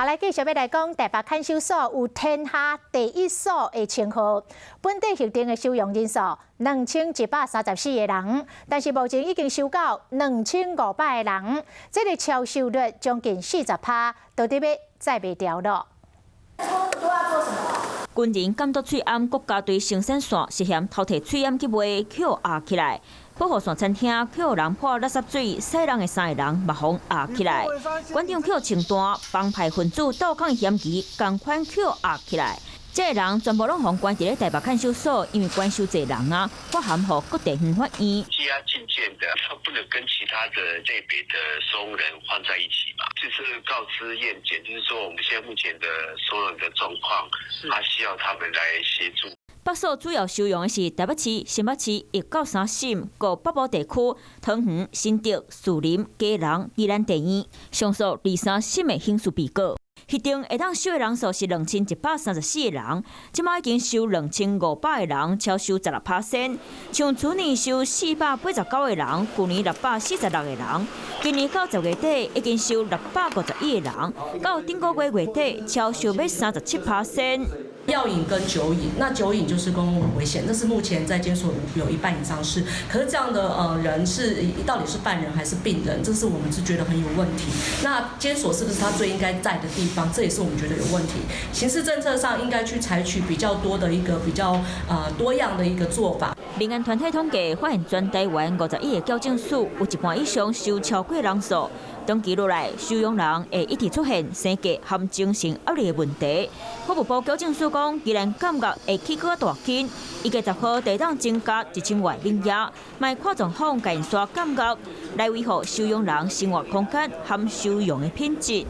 好，來繼續欲來講，台北看守所有天下第一所的稱號，本地核定的收容人數2134個人，但是目前已經收到2500個人，這个超收率將近40趴，到底欲載袂牢囉。軍人監督喙罨國家隊生產線涉嫌偷提喙罨去賣，予押起來。寶和線餐廳予人潑垃圾水，駛人的三个人嘛予押起來。館長予清單，幫派分子鬥抗嫌疑，仝款予押起來。這个人全部攏予關佇咧台北看守所，因為關傷濟人啊，發函予各地方法院。羈押禁見的，他不能跟其他的類別的收容人放在一起嘛？就是告知驗檢，就是說我們現在目前的收容的狀況，他需要他們來協助。北所主要收容的是台北市、新北市一到三審、佮北部地區、桃園、新竹、士林、基隆、宜蘭地院，上訴二三審的刑事被告。核定會當收的人數是2134個人，這擺已經收2500個人，超收16%。像去年收489個人，舊年646個人，今年到10月底已經收651個人，到頂個月月底超收欲37%。藥癮跟酒癮，那酒癮就是公共危險，那是目前在監所有一半以上是。可是這樣的人是到底是犯人還是病人？這是我們是覺得很有問題。那監所是不是他最應該在的地方？這也是我們覺得有問題。刑事政策上應該去採取比較多的一個比較多樣的一個做法。民間團體統計發現，全台灣51個矯正署有一半以上收超過人數。長期落來，收容人會一直出現生計和精神壓力的問題。法務部矯正署講，宜蘭監獄會起閣大間，預計10號會當增加1000外名額，嘛看狀況共𪜶徙監獄來維護收容人生活空間和收容的品質。